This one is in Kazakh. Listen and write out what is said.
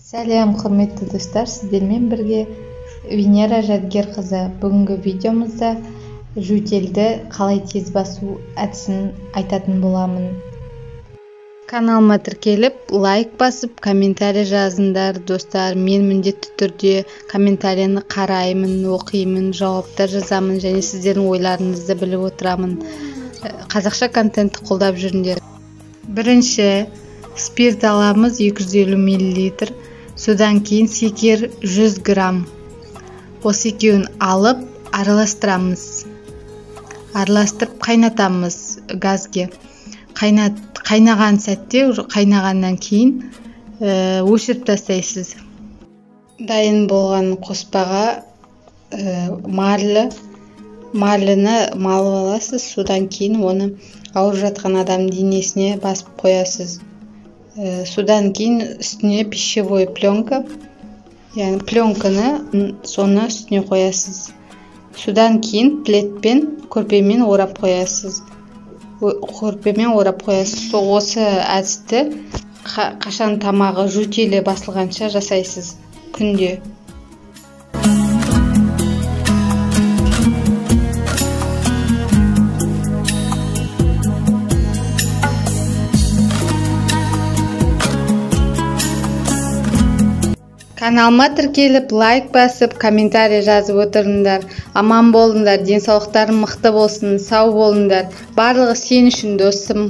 Сәлем, құрметті достар, сіздермен бірге Венера Жәдігерқызы. Бүгінгі видеомызда жөтелді қалай тез басу әдісін айтатын боламын. Каналыма тіркеліп, лайк басып, комментарий жазыңдар, достар. Мен міндетті түрде комментарийні қараймын, оқимын, жауаптар жазамын және сіздердің ойларыңызды біліп отырамын. Қазақша контентті қолдап жүріңдер. Бірінші спирт аламыз 250 мл, содан кейін секер 100 грамм. Осы екеуін алып араластырамыз. Араластырып қайнатамыз газге. Қайнаған сәтте, уже қайнағаннан кейін өшіріп тастайсыз. Дайын болған қоспаға марліні малып аласыз, содан кейін оны ауырып жатқан адам денесіне басып қоясыз. Содан кейін үстіне пищевой пленка, яғни пленканы соны үстіне қоясыз. Содан кейін пледпен, көрпемен орап қоясыз. Көрпемен орап қоясыз. Осы әдісті қашан тамағы жөтелі басылғанша жасайсыз күнде. Каналыма тіркеліп, лайк басып, комментарий жазып отырыңдар. Аман болыңдар, денсаулықтарың мықты болсын, сау болыңдар. Барлығы сен үшін, досым.